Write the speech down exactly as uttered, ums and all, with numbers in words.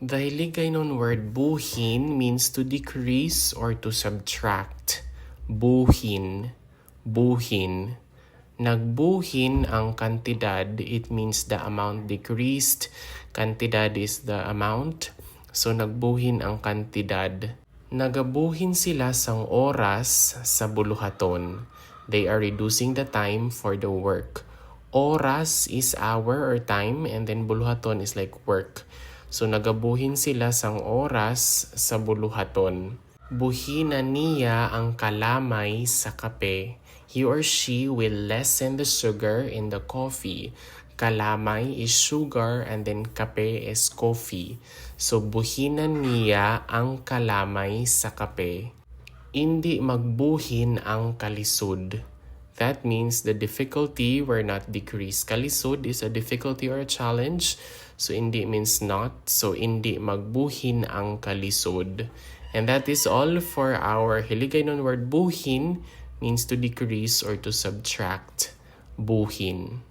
The Hiligaynon word buhin means to decrease or to subtract. Buhin. Buhin. Nagbuhin ang kantidad. It means the amount decreased. Kantidad is the amount. So, nagbuhin ang kantidad. Nagabuhin sila sang oras sa buluhaton. They are reducing the time for the work. Oras is hour or time, and then buluhaton is like work. So, nagabuhin sila sang oras sa buluhaton. Buhinan niya ang kalamay sa kape. He or she will lessen the sugar in the coffee. Kalamay is sugar and then kape is coffee. So, buhinan niya ang kalamay sa kape. Indi magbuhin ang kalisod. That means the difficulty were not decreased. Kalisod is a difficulty or a challenge. So, indi means not. So, indi magbuhin ang kalisod. And that is all for our Hiligaynon word. Buhin means to decrease or to subtract. Buhin.